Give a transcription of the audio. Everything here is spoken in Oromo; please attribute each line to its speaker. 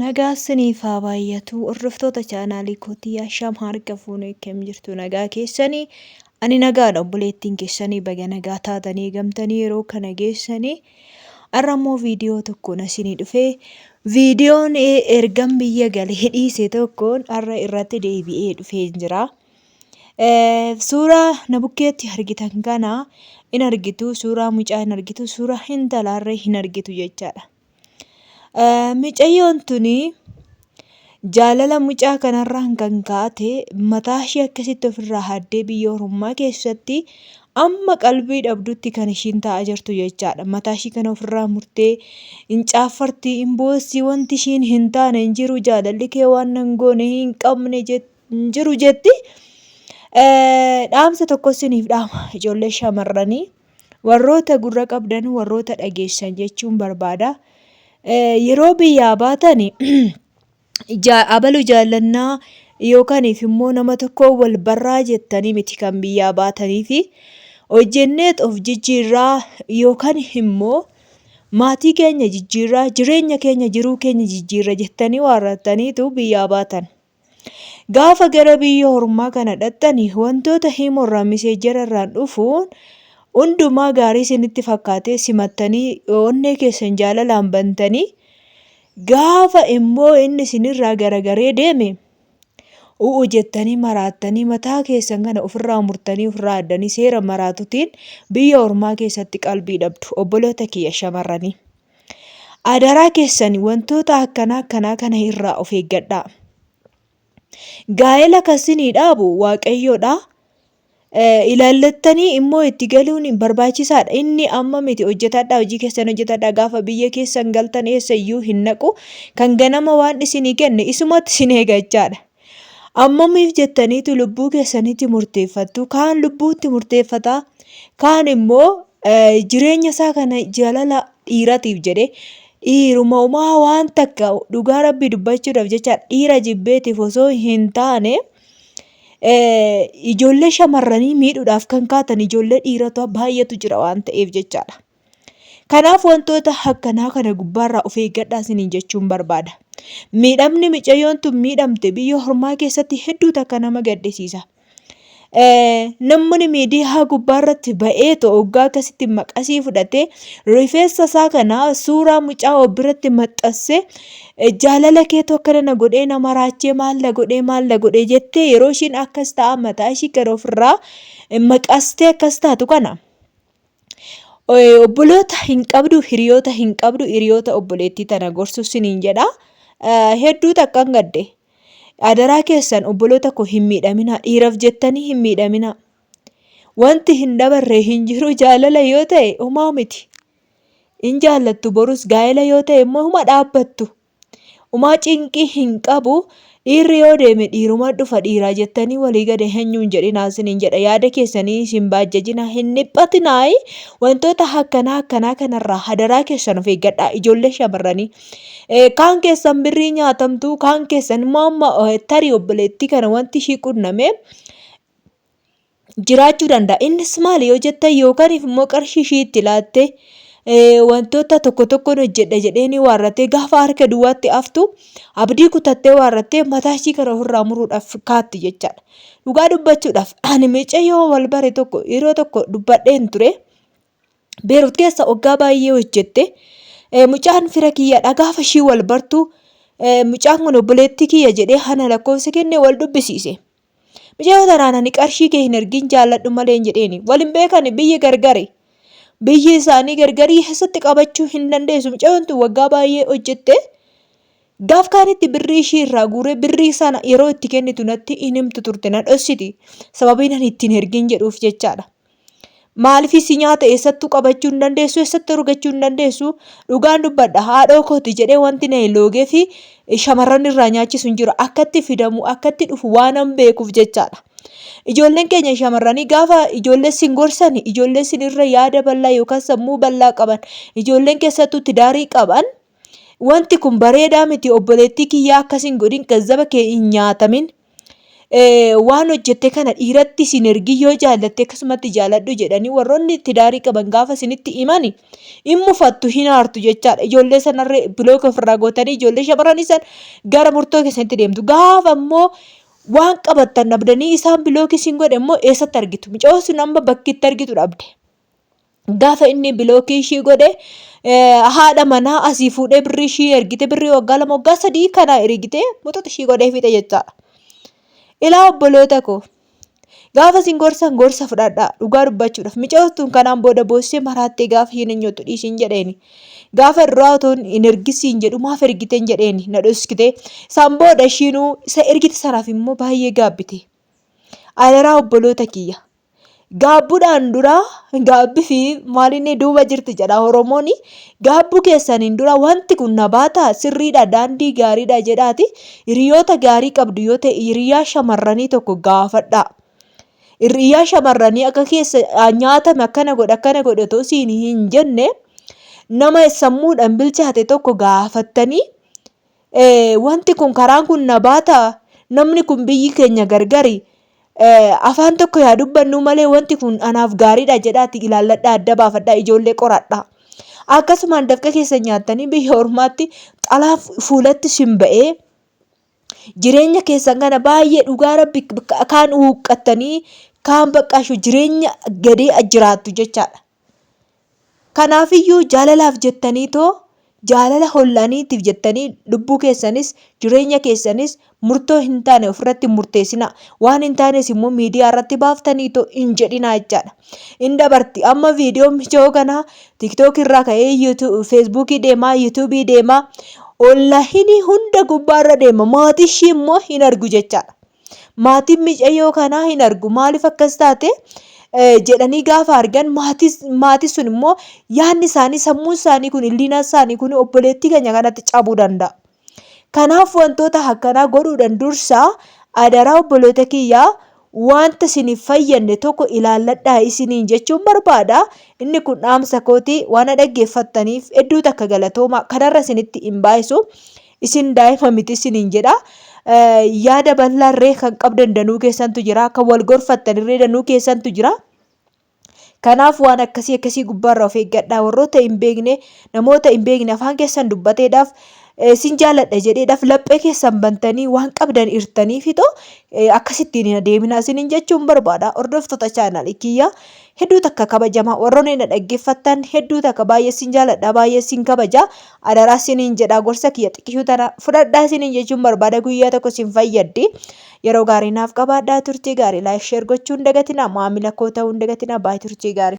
Speaker 1: Nagaa siniif haa baay'atu hordoftoota chaanaalii kootii ashaam harka fuune akkam jirtu nagaa keessanii ani nagaadha obboleettiin keessanii baga nagaa taatanii eegamtanii yeroo kana geessanii har'a immoo viidiyoo tokkoon isinii dhufee viidiyoon ergan biyya galee dhiise tokkoon har'a irratti deebi'ee dhufee jira. Suuraa na bukkeetti argitan kana in argitu suuraa mucaa hin argitu suuraa intalaarree hin argitu jechaadha. Micayyoon tuni jaalala mucaa kanarraan kan kaate mataa ishee akkasitti ofirraa haddee biyya ormaa keessatti amma qalbii dhabdutti kan ishiin taa'aa jirtu jechaadha. Mataa ishii kana ofirraa murtee hin caaffarti, hin boossi, wanti ishiin hin taane hin jiru, jaalalli kee waan nan goone hin qabne hin jiru jetti. Dhaamsa tokko isiniif dhaama ijoollee shamarranii. Warroota gurra qabdan warroota dhageessan jechuun barbaada. Yeroo biyyaa baatan abalu jaallannaa yookaaniif immoo nama tokko wal barraa jettanii miti kan biyyaa baatanii fi hojjenneet of jijjiirraa yookaan immoo maatii keenya jijjiirraa jireenya keenya jiruu keenya jijjiirra jettanii waarrattaniitu biyyaa baatan. Gaafa gara biyya ormaa kana dhaqxani wantoota hiimorraa miseejjara irraan dhufuun hundumaa gaarii isinitti fakkaatee simattanii onnee keessan jaalalaan bantanii gaafa immoo inni isinirraa garagaree deeme u'u jettanii maraattanii mataa keessan kana ofirraa murtanii ofirraa addanii seera maraatutiin biyya ormaa keessatti qalbii dhabdu obboloota kiyya shamarranii. Adaraa keessan wantoota akkanaa akkanaa kana irraa of eeggadhaa. Gaa'ela kan isinii dhaabu Waaqayyoodha. Ilaallattanii immoo itti galuun barbaachisaadha. Inni amma miti hojjetadhaa hojii keessan hojjetadhaa gaafa biyya keessan galtan eessa iyyuu hin naqu. Kan ganama waan isinii kenne isumatti isin eega jechaadha. Ammamiif jettaniitu lubbuu keessanitti murteeffattu? Kaan lubbuutti murteeffata, kaan immoo jireenya isaa kana jaalala dhiiratiif jedhee dhiiruma umaa waan takka dhugaa rabbii dubbachuudhaaf jecha dhiira jibbeetiif osoo hin taane ijoollee shamarranii miidhuudhaaf kan kaatan ijoollee dhiirota baay'eetu jira waan ta'eef jechaadha. Kanaaf wantoota akkanaa kana gubbaarraa of eeggadhaa isiniin jechuun barbaada. Miidhamni micayyoon tun miidhamte biyya hormaa keessatti hedduu takka nama gaddisiisa. Namni miidiyaa gubbaarratti ba'eetu hoggaa akkasitti maqasii fudhatee rifeensa isaa kana suuraa mucaa of biratti maxxansee jaalala keetu akkana na godhee na maraachee maal na godhee maal na godhee jettee yeroo ishiin akkas ta'a mataa ishii gara ofirraa maqastee akkas taatu kana. Obboloota hin qabdu, hiriyoota hin qabdu, hiriyoota obboleettii tana gorsu siniin jedha. Hedduu takkan gadde. Adaraa keessan obboloota koo hin miidhaminaa, dhiiraf jettanii hin miidhaminaa. Wanti hin dabarre hin jiru jaalala yoo ta'e homaa miti. Hin jaallattu borus gaa'ela yoo ta'e immoo huma dhaabbattu. Umaa cinqii hin qabu dhiirri yoo deeme dhiiruma dhufa dhiiraa jettanii walii gadi henyuun jedhinaa isiniin jedha yaada keessanii isin baajjajinaa hin dhiphatinaayi wantoota akkanaa akkanaa kanarraa hadaraa keessan of eeggadhaa ijoollee shamarranii kaan keessan birrii nyaatamtu kaan keessan immoo amma tarii obboleettii kana wanti ishii qunname jiraachuu danda'a. Innis maali yoo jettan yookaan immoo qarshii ishii itti laattee wantoota tokko tokkoon hojjedha jedhee ni waarrattee gaafa harka duwwaatti haftu abdii kutattee waarrattee mataa ishii kana ofirraa muruudhaaf kaatti jechaadha. Dhugaa dubbachuudhaaf ani micayyoo wal bare tokko yeroo tokko dubbadheen ture. Beerut keessa waggaa baay'ee hojjette. Mucaan fira kiyyaadha gaafa ishii wal bartu mucaan kun obboleettii kiyya jedhee hana lakkoofsa kenne wal dubbisiise. Mucayyoo tanaan ani qarshii kee hin ergin jaalladhu malee hin jedheeni. Wal hin beekani biyyi gargari. Biyyi isaanii gargarii eessatti qabachuu hin dandeessu. Mucayyoon tun waggaa baay'ee hojjette. Gaaf kaanitti birrii ishii irraa guuree birrii sana yeroo itti kennitu natti hin himtu turte na dhossiti. Sababiin ani ittiin ergin jedhuuf jechaadha. Maaliif si nyaata eessattuu qabachuu hin dandeessu, eessatti argachuu hin dandeessu. Dhugaan dubbadha haadhoo kooti jedhee wanti na loogee fi shamarran irraa nyaachisu hin jiru. Akkatti fidamu, akkatti dhufu waanan beekuuf jechaadha. Ijoolleen keenya shamarranii gaafa ijoollee sin gorsan, ijoollee sin irra yaada bal'aa yookaan sammuu bal'aa qaban, ijoolleen keessattuu tidaarii qaban, wanti kun bareedaa miti obboleettii kiyyaa akkas hin godhin, gazzaba kee hin nyaatamin. Waan hojjette kana dhiiratti sin ergi yoo jaallatte akkasumatti jaaladhu jedhanii warroonni tidaarii qaban gaafa isinitti himani hin mufattu hin aartu jechaadha. Ijoollee sanarree block ofirraa gootanii ijoollee shamarranii san gara murtoo keessanitti deemtu. Gaafa immoo waan qabattan dhabdanii isaan block isin godhe immoo eessatti argitu? Mucayyoon sun amma bakki itti argitu dhabde. Gaafa inni block ishii godhe haadha manaa asii fuudhee birrii ishii ergite birrii waggaa 2 waggaa 3 kana ergite muxuxa ishii godhee fixe jechaadha. Ilaa obboloota koo gaafa isin gorsan gorsa fudhadhaa dhugaa dubbachuudhaaf micooftuun kanaan booda boossee maraattee gaafa hin eenyootu dhiisiin jedheeni. Gaafa duraa otoo hin ergisiin jedhu maaf ergiteen jedheeni na dhoskite. Isaan booda ishiinuu isa ergite sanaaf immoo baay'ee gaabbite. Adaraa obboloota kiyya. Gaabbuudhaan dura gaabbi fi maalinni duuba jirti jedha Oromoon. Gaabbuu keessaniin dura wanti kun na baataa sirriidha daandii gaariidha jedhaati hiriyoota gaarii qabdu yoo ta'e hiriyaa shamarranii tokko gaafadhaa. Hiriyaa shamarranii akka keessa nyaatame akkana godhe akkana godhe otoo siin hin jenne nama sammuudhaan bilchaate tokko gaafattanii wanti kun karaan kun na baataa namni kun biyyi keenya gargari afaan tokko yaa dubbannuu malee wanti kun anaaf gaariidha jedhaati ilaalladhaa adda baafadhaa ijoollee qoradhaa. Akkasumaan dafqa keessa nyaattanii biyya ormaatti xalaa fuulatti sin ba'ee jireenya keessan kana baay'ee dhugaa rabbi kaan huuqqattanii kaan baqqaashu jireenya gadee jiraattu jechaadha. Kanaafiyyuu jaalalaaf jettanii too jaalala hollaniitiif jettanii lubbuu keessanis jireenya keessanis murtoo hin taane ofirratti hin murteessinaa. Waan hin taanes immoo miidiyaa irratti baaftanii too hin jedhinaa jechaadha. Hin dabarti. Amma viidiyoon michoo kanaa TikTok irraa ka'ee Feesbuukii deemaa, Yuutuubii deemaa, onlaayinii hunda gubbaarra deema. Maatii ishii immoo hin argu jechaadha. Maatiin micayyoo kanaa hin argu. Maaliif akkas taate jedhanii gaafa argan maatii sun immoo yaadni isaanii sammuun isaanii kun illiinaan isaanii kun obboleettii keenya kanatti cabuu danda'a. Kanaaf wantoota akkanaa godhuudhaan dursaa adaraa obboloota kiyyaa wanta isiniif fayyadne tokko ilaalladhaa isiniin jechuun barbaada. Inni kun dhaamsa kooti waan na dhaggeeffattaniif hedduu takka galatooma. Kanarra isinitti hin baay'isu. Isin daa'ima miti isiniin jedha. Yaada bal'aa irree kan qabdan danuu keessantu jira. Kan wal gorfattan irree danuu keessantu jira. Kanaaf waan akkasii akkasii gubbaarraa of eeggadhaa. Warroota hin beekne, namoota hin beekne afaan keessan dubbateedhaaf sin jaaladha jedheedhaaf laphee keessan bantanii waan qabdan irtanii fixoo akkasittiin hin adeeminaa isiniin jechuun barbaada. Hordoftoota chaanaalii kiyyaa hedduu takka kabajamaa warroonni na dhaggeeffattan hedduu takka baay'ee sin jaaladha baay'ee sin kabaja. Adaraa isiniin jedha gorsa kiyya xiqqishuu tana fudhadhaa isiniin jechuun barbaada guyyaa tokko isin fayyaddi. Yeroo gaarii naaf qabaadhaa turtii gaarii like share gochuu hin dagatinaa maamila koo ta'uu hin dagatinaa baay'ee turtii gaarii.